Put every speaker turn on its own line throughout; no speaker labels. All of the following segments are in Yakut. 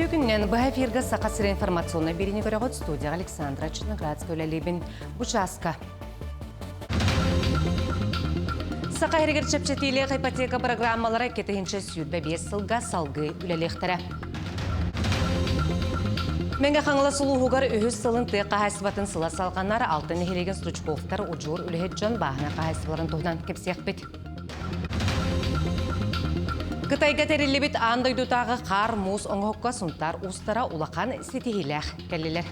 Үтүө күннэн быһа эфиргэ Саха сирэ информационнай биэриини көрөҕүт студияҕа Александра Черноградская үлэлиибин. Бу чааска Саха сиригэр чэпчэтиилээх ипотека программалара 2025 сылга салгыы үлэлиэхтэрэ. Мэҥэ Хаҥалас улууһугар үһүс сылын тыа хаһаайыстыбатын сыла салҕанар Алтан нэһилиэгин Стручковтар удьуор үлэһит дьон бааһына хаһаайыстыбаларын туһунан кэпсиэхпит. Кытайга тэриллибит аан дойдутааҕы хаар-муус оҥоһукка Сунтаар уустара улахан ситиһиилээх кэллилэр.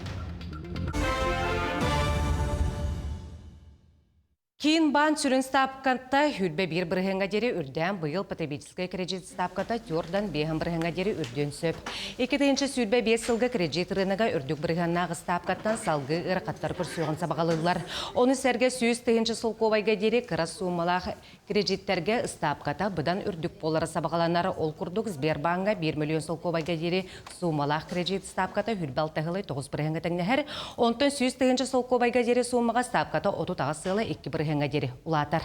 Киин баан сүрүн ставката 21 бырыһыаҥҥа диэри үрдээн быйыл потребительскай кредит ставката 4-дан 5 бырыһыаҥҥа диэри үрдүөн сөп. 2025 сылга кредит рынога үрдүк бырыһыаннаах ыстаапкаттан салгыы ыарахаттар көрсүөҕүн сабаҕалыыллар. Ону сэргэ 100 тыһыынча солкуобайга диэри кыра суумалаах кредиттэргэ ыстаапката быдан үрдүк буолара сабаҕаланар. Ол курдук Сбербааҥҥа 1 миллион солкуобайга диэри суумалаах кредит ставката 26 сылай 9 бырыһыаҥҥа тэҥнэһэр. Онтон 100 тыһыынча солкуобайга диэри суумаҕа ставката 38 сыала 2 бырыһыаҥҥа диэри улаатар.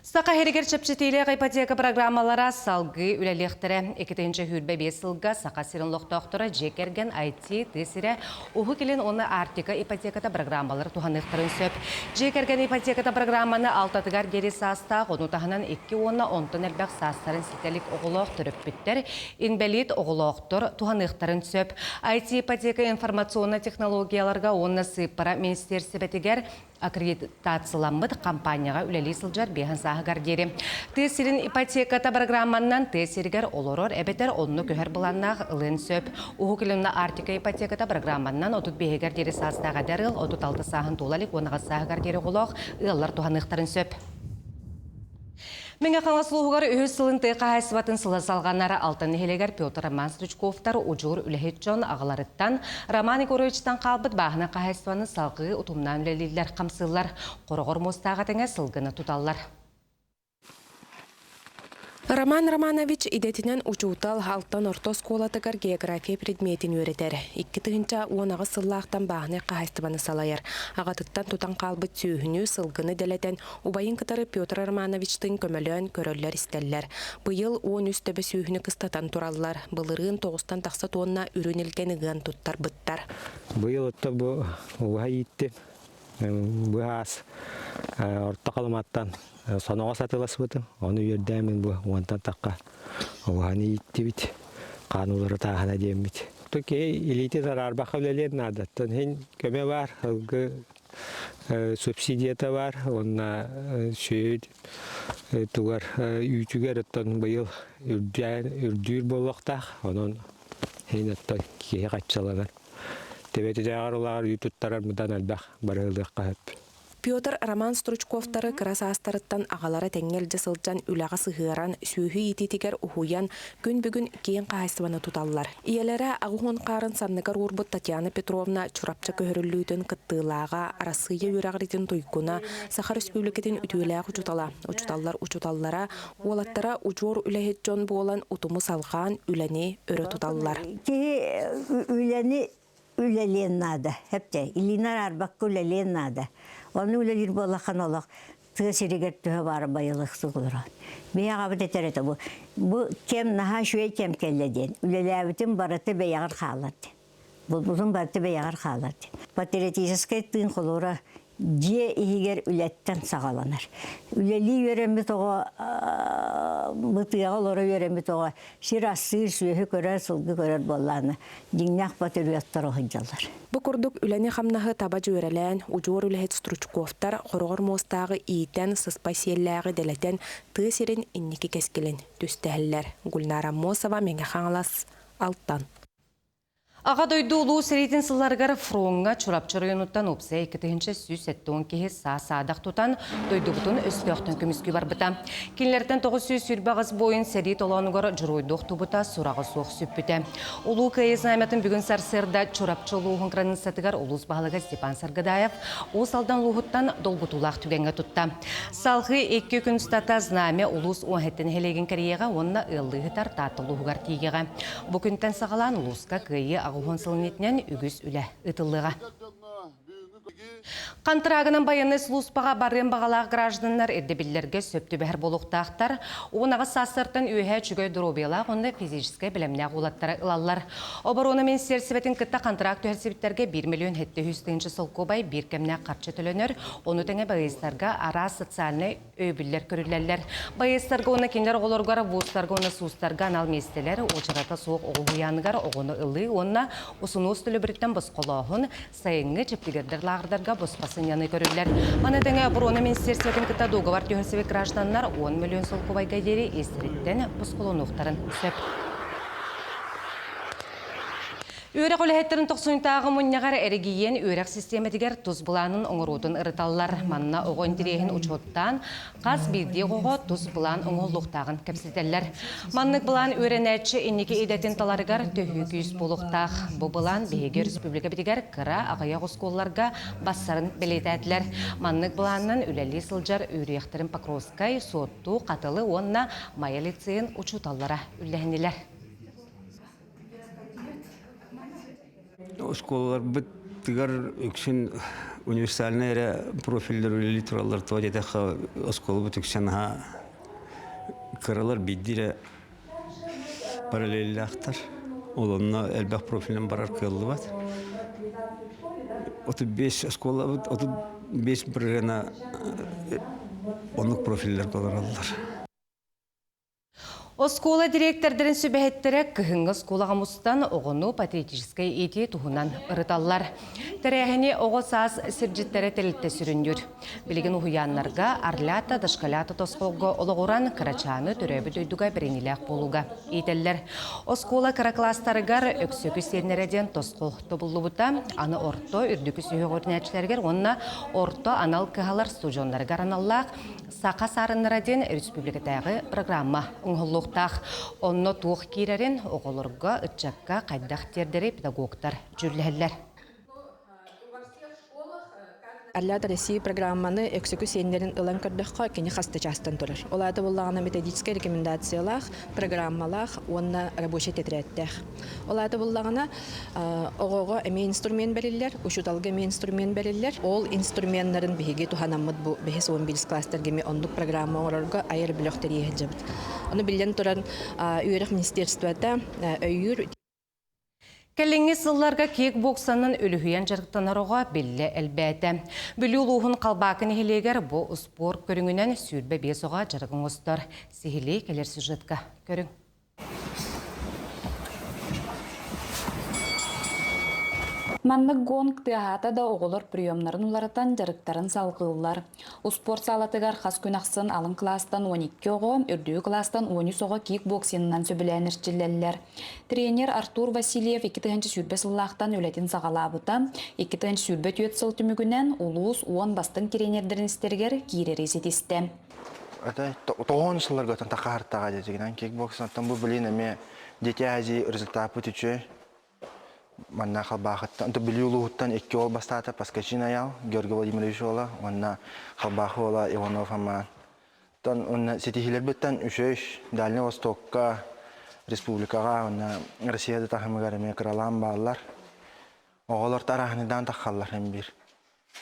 Саха сиригэр чэпчэтиилээх ипотека программалара салгыы үлэлиэхтэрэ. 2025 сылга Саха сирин олохтоохторо дьиэ кэргэн IT, тыа сирэ, Уһук Илин уонна Арктика ипотеката программалары туһаныахтарын сөп. Дьиэ кэргэн ипотеката программаны алтатыгар диэри саастаах, ону таһынан икки уонна онтон элбэх саастарын ситэ илик оҕолоох төрөппүттэр, инбэлиит оҕолоохтор туһаныахтарын сөп. IT ипотека информационнай технологияларга уонна сыыппара министиэрсибэтигэр аккредитацияламмыт хампаанньаҕа үлэлии сылдьар биэһин сааһыгар диэри. Тыа сирин ипотеката программаннан тыа сиригэр олорор эбэтэр онно көһөр былааннаах ылыан сөп. Уһук Илин Арктика ипотеката программаннан 35-гэр диэри саастаах эдэр ыал 36 сааһын туола илик 18 сааһыгар диэри оҕолоох ыаллар туһаныахтарын сөп. Мэҥэ Хаҥалас улууһугар үһүс сылын тыа хаһаайыстыбатын сыла салҕанар Алтан нэһилиэгэр Петр Роман Стручковтар удьуор үлэһит дьон аҕаларыттан Роман Егоровичтан хаалбыт бааһына хаһаайыстыбаны салҕыы утумнаан үлэлииллэр, хамсыыллар, хороҕор муостааҕа тэҥэ сылгыны туталлар.
Роман Романович идэтинэн учуутал, Алтан орто оскуолатыгар география предметин үөрэтэр. 2018 сыллаахтан бааһынай хаһаайыстыбаны салайар. Аҕатыттан тутан хаалбыт сүөһүнү, сылгыны дэлэтэн, Убайын кытары Петр Романовичтыын көмөлөөн көрөллөр-истэллэр. Быйыл 13 төбө сүөһүнү кыстатан тураллар. Былырыын тоҕустан тахса туонна үрүн илгэн ыгыан туттарбыттар.
Быйыл отто бу уһа ииттим. Быһаас орто халыматтан соноҕос атыласпытым. Ону үөрдээмин бу уонтан тахха уһаны ииттибит. Хаан тааһына диэммит. Киһи илиитин араарбакка үлэлиэн наада. Тон көмө бар, ылгы субсидията бар уонна сүөһү тугар үүтүгэр оттон быйыл үрдээн үрдүүр буолуохтаах онон иһин оттон киһи хаччаланар төбөтүтээҕэр улаҕар үүт туттарар мыдан элбэх барыылыахха сөп
Петр Роман Стручковтары кыра саастарыттан аҕалара тэҥҥэ илдьэ сылдьан үлэҕэ сыһыаран, сүөһү иитиитигэр уһуйан, күн бүгүн киэҥ хаһаайыстыбаны туталлар. Ийэлэрэ аҕыс хаарын санныгар уурбут Татьяна Петровна Чурапчы көһөрүллүүтүн кыттыылааҕа, Арассыыйа үөрэҕиритин туйгуна, Саха Өрөспүүбүлүкэтин үтүөлээх учуутала, учууталлар учууталлара, уолаттара удьуор үлэһит дьон буолан утуму салҕаан үлэни өрө туталлар.
Киһи үлэни үлэлиэн наада, эптэ илиинэр арбакка үлэлиэн наада. Ону үлэлиир буоллахан олох тыа сиригэр төһө баара байылык олорор. Биһи аҕабыт этэр этэ бу бу кэм наһаа үчүгэй кэм кэллэ диэн. Үлэлээбитим барыта бэйэҕэр хаалар диэн. Булбутум барыта бэйэҕэр хаалар диэн. Патриотическай тыын холуура дьиэ иһигэр үлэттэн саҕаланар. Үлэлии үөрэммит оҕо бытыаҕа олоро үөрэммит оҕо сир астыыр, сүөһү көрөр, сылгы көрөр буоллаҕына дьиҥнээх патриоттар сылдьаллар.
Бу курдук үлэни-хамнаһы таба дьүөрэлээн, удьуор үлэһит Стручковтар хороҕор муостааҕы иитэн, сыспай сиэллээҕи дэлэтэн, тыа сирин инники кэскилин түстэһэллэр. Гульнара Аммосова, Мэҥэ Хаҥалас, Алтан.
Аҕа дойду Улуу сэриитин сылларыгар фроҥҥа Чурапчы оройуонуттан уопсай 2170 киһи саа-саадах тутан дойдубутун өстөөхтөн көмүскүү барбыта. Кинилэртэн 928 буойун сэрии толоонугар дьоруойдуу охтубута, сураҕа суох сүппүтэ. Улуу Кыайыы знамятын бүгүн сарсыарда Чурапчы улууһун кыраныыссатыгар улуус баһылыга Степан Саргыдаев Уус Алдан улууһуттан долгутуулаах түгэҥҥэ тутта. Салгыы икки күн устата знамя улуус уоһэттэн нэһилиэгин кэрийиэҕэ уонна ыаллыы ыһытар Таатта улууһугар тиийиэҕэ. Бу күнтэн саҕалаан улууска Кыайыы 80 сылын иитинэн үгүс үлэ ыытыллыаҕа. Хантыраагынан байыаннай сулууспаҕа барыан баҕалаах гражданнар ирдэбиллэргэ сөп түбэһэр буолуохтаахтар. 18 саастартан үөһэ үчүгэй доруобуйалаах уонна физическэй бэлэмнээх уолаттары ылаллар. Оборона министиэристибэтин кытта хантыраак түһэрсибиттэргэ 1 миллион 700 тыһыынча солкуобай биир кэмнээх харчы төлөнөр, ону тэҥэ байыастарга араас социальнай өйөбүллэр көрүллэллэр. Байыастарга уонна кинилэр оҕолоругар вузтарга уонна суустарга анал миэстэлэр, уочарата суох оҕо уһуйааныгар оҕону ылыы уонна усунуос төлөбүрүттэн босхолооһун, сайыҥҥы чэбдигирдэр лааҕырдарга босхо сынньаныы көрүллэр. Маны тэҥэ Оборона министиэристибэтин кытта дуогабар түһэрсибит гражданнар 10 миллион солкуобайга диэри иэстэриттэн босхолонуохтарын сөп. Үөрэх үлэһиттэрин тохсунньутааҕы мунньаҕар эрэгийиэн үөрэх систиэмэтигэр тус былаанын оҥоруутун ырыталлар. Манна оҕо интэриэһин учуоттаан, хас биирдии оҕоҕо тус былаан оҥоһуллуохтааҕын кэпсэтэллэр. Маннык былаан үөрэнээччи инники идэтин таларыгар төһүү күүс буолуохтаах. Бу былаан биһиги республикабытыгар кыра аҕыйах оскуолаларга бассарын бэлиэтээтилэр. Маннык былаанынан үлэлии сылдьар үөрүйэхтэрин Покровскай, Суотту, Хатылы уонна Майа лицейин учууталлара үллэһиннилэр.
Оскуолаларбытыгар үксүн универсальнай эрэ профиллар үлэлии тураллар, тоҕо диэтэххэ оскуолабыт үксэ наһаа кыралар, биирдии эрэ параллельлаахтар. Ол онно элбэх профилынан барар кыаллыбат. 35 оскуолабыт 35 бырыһыана оннук профилларга олороллор.
Оскуола дириэктэрдэрин сүбэһиттэрэ кыһыҥҥы оскуолаҕа мустан оҕону патриотическай иитии туһунан ырыталлар. Тэрээһини оҕо саас сирдьиттэрэ тэрилтэ сүрүннүүр. Билигин уһуйааннарга Орлята, дошколята тосхолго олоҕуран кырачааны төрөөбүт дойдуга бэриниилээх буолууга иитэллэр. Оскуола кыра кылаастарыгар Өксөкү сиэннэрэ диэн тосхол тобуллубута. Аны орто үрдүкү сүһүөх үөрэнээччилэригэр уонна орто анал кыһалар студеннарыгар аналлаах Саха саарыннара диэн республикатааҕы программа оҥоһуллуохтаах. Онно туох киирэрин оҕолорго, ыччакка хайдах тиэрдэри педагогтар дьүүллэһэллэр.
Орлята России программаны өксөкү сиэннэрин ылан көрдөххө, кини хас да чаастан турар. Ол аата буоллаҕына методическай рекомендациялаах, программалаах уонна рабочай тэтэрээттээх. Ол аата буоллаҕына оҕоҕо эмиэ инструмент бэриллэр, учууталга эмиэ инструмент бэриллэр. Ол инструменнарын биһиги туһанаммыт бу 5-11 класстарга эмиэ оннук программа оҥорорго айар бөлөх тэрийэ сылдьабыт. Ону биллэн туран үөрэх министерствота өйүүр.
Кэлиҥҥи сылларга кикбоксанан үлүһүйэн дьарыктанар оҕо биллэ элбээтэ. Бүлүү улууһун Халбаакы нэһилиэгэр бу успуорт көрүҥүнэн 25 оҕо дьарык оҥостор. Сиһилии кэлэр сюжетка көрүҥ.
Маннык гонг тыаһаата да оҕолор приемнарын уларытан дьарыктарын салҕыыллар. Успуорт саалатыгар хас күн ахсын алын кылаастан 12 оҕо, үрдүкү кылаастан 13 оҕо кикбоксинынан сөбүлээн эрчиллэллэр. Тренер Артур Васильев 2020 сыллаахтан үлэтин саҕалаабыта. 2024 сыл түмүгүнэн улуус 10 бастыҥ тренердэрин истэригэр киирэри ситистэ.
Это тоҕон сылларга тахаартаҕа дьигинэн кикбоксинтан бу билин эмиэ Дети Азии результаппыт үчүгэй. Манна Халбаахыттан, Бүлүү улууһуттан икки уол бастаата Паскачин Аял, Георгий Владимирович уола уонна Халбаахы уола Иванов Аман. Тон уонна ситиһиилэрбиттэн үчүгэй Дальний Востокка, республикаҕа уонна Россия да таһымыгар эмиэ кыралаан бааллар. Оҕолор тарааһыныдаан таххаллар эн биир.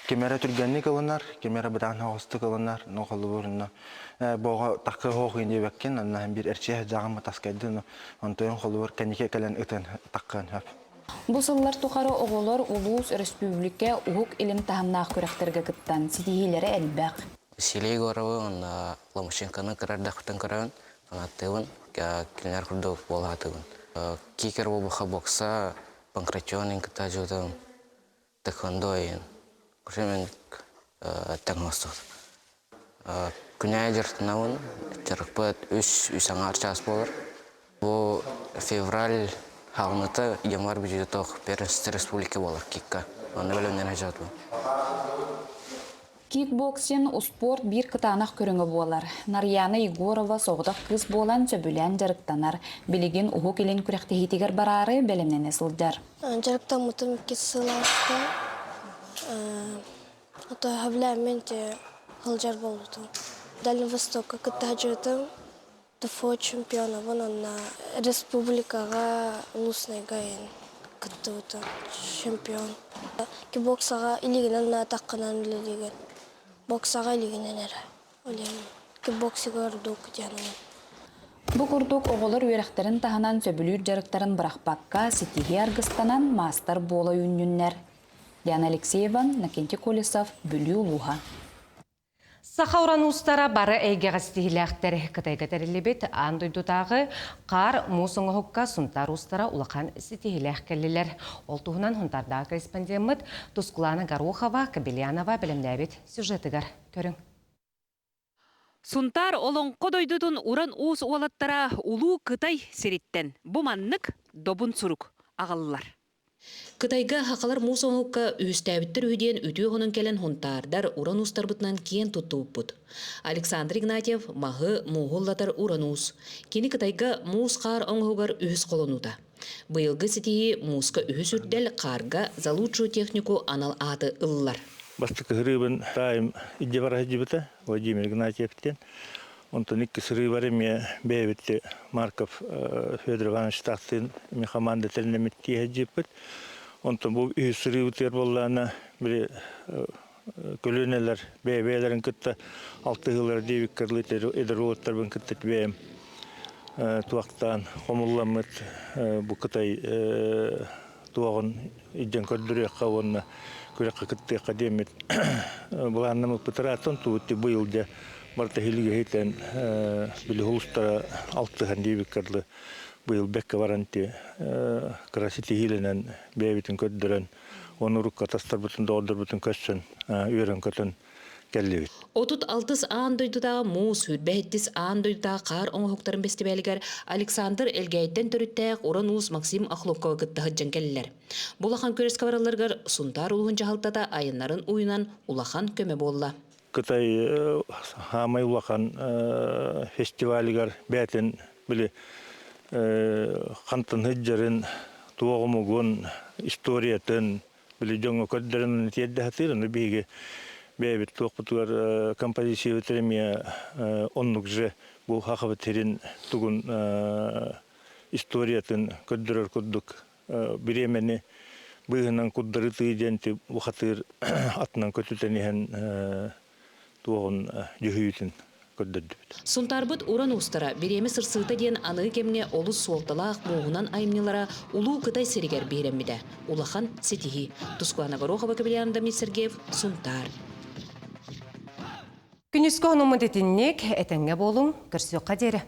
Ким эрэ түргэнник ылынар, ким эрэ бытаан оҕустук ылынар, ну холобур ну боҕо такы хоох диэбэккин, онно биир эрчийэ сылдьаҕын таскайдын, онтон холобур кэнники кэлэн ытын таккын хөп.
Бу сыллар тухары оҕолор улуус, өрөспүүбүлүкэ, Уһук Илин таһымнаах күрэхтэргэ кыттан, ситиһиилэрэ элбэх.
Василий Егоровы уонна Ломаченконы кыра эрдэхпиттэн көрөбүн, фанаттыыбын, кинилэр курдук буолаатыбын. Кикер буолбуха бокса, Панкратионын кытта дьуутум, Тэквондо иһин Кушемен тэҥ оҥостубут. Күнээ дьарыктанабын, дьарыкпыт үс үс аҥаар чаас буолар. Бу февраль хаҕыныта январь бүтүүтэ первенство республика буолар кикка. Онно бэлэмнэнэ сылдьабын.
Кикбоксинг успуорт биир кытаанах көрүҥэ буолар. Нарьяна Егорова соҕотох кыыс буолан сөбүлээн дьарыктанар. Билигин Уһук Илин күрэхтэһиитигэр бараары бэлэмнэнэ сылдьар.
Дьарыктаммытым иккис сыл ааста. Ото сөбүлээммин сылдьар буолбутум. Дальний Востокка кытта сылдьыбытым. ТФО чемпионабын уонна республикаҕа улуснайга кыттыбытым. Чемпион. Кикбоксаҕа илиигинэн атаххынан үлэлиигин. Боксаҕа илиигинэн эрэ үлэлиигин. Кикбоксига ордук диэн.
Бу курдук оҕолор үөрэхтэрин таһынан сөбүлүүр дьарыктарын бырахпакка ситиһии аргыстанан маастар буола үүннүннэр. Диана Алексеева, Накентий Колесов, Бүлүү улууһа.
Саха уран уустара бары эйгэҕэ ситиһиилээхтэр. Кытайга тэриллибит аан дойдутааҕы хаар муус оҥоһукка Сунтаар уустара улахан ситиһиилээх кэллилэр. Ол туһунан Сунтаардааҕы корреспондеммыт Тускулаана Горохова Кобельянова бэлэмнээбит сюжетыгар көрүҥ.
Сунтаар олоҥхо дойдутун уран уус уолаттара Улуу Кытай сириттэн бу маннык добун сурук аҕаллар.
Кытайга сахалар муус оҥоһукка үһүстээбиттэр үһү диэн үтүө хонон кэлэн һунтаардар уран уустарбытынан киэн туттубуппут. Александр Игнатьев маһы, мууһу ыллатар уран уус. Кини Кытайга муус-хаар оҥоһугар үһүс холонуута. Быйылгы ситиһии мууска үһүс үрдэл, хаарга за лучшую технику анал ааты ыллар.
Бастакы сырыыбын таайым илдьэ бара сылдьыбыта Владимир Игнатьев диэн. Онтон икки сырыыбар эмиэ бэйэбит Марков Федор Иванович таахтыын эмиэ команда тэринэммит тиэһэ дьиэппит. Онтон бу үһүс сырыыбытыгар буоллаҕына били көлүөнэлэр бэйэ-бэйэлэрин кытта алтыһыылара диэбиккэ дылы эдэр уолаттарбын кытта бэйэм туохтаан хомулламмыт бу Кытай туоҕун илдьэн көрдөрүөххэ уонна күрэххэ кыттыахха диэммит былааннаммыппыт ырааттан туут быйыл дьэ барыта иһилигэ били улустара алтыһан диэбиккэ дылы быйыл бэккэ баран ти кыра ситиһиилэнэн бэйэбитин көрдөрөн уонна урукку атастарбытын доҕордорбутун көрсөн үөрэн-көтөн кэллибит.
36-ыс аан дойдутааҕы муус, 27-ис аан дойдутааҕы хаар оҥоһуктарын бэстибээлигэр Александр Элгээйиттэн төрүттээх уран уус Максим Охлопковы кытта сылдьан кэллилэр. Бу улахан күрэскэ баралларыгар Сунтаар улууһун дьаһалтата айаннарын уйунан улахан көмө буолла.
Кытай хаамай улахан фестивалыгар бэйэтин били хантан сылдьарын, туох омугун, историятын били дьоҥҥо көрдөрөн тиэрдэ сатыыр. Ону биһиги бэйэбит туохпутугар композициябытыгар эмиэ оннук же бу сахабыт сирин тугун историятын көрдөрөр курдук бириэмэни быыһынан курдарытыы диэн бухатыыр атынан көтүтэн иһэн туоҕун дьүһүйүүтүн көрдөрдүбүт.
Сунтаарбыт уран уустара бириэмэ сырсыыта диэн аныгы кэмҥэ олус суолталаах мууһунан айымньылара Улуу Кытай сиригэр биһирэммитэ. Улахан ситиһии. Тускулана Горохова, Капитан Дамир Сергеев, Сунтаар.
Күнүскү хонуммут итинник, этэҥҥэ буолуҥ, көрсүөххэ диэри.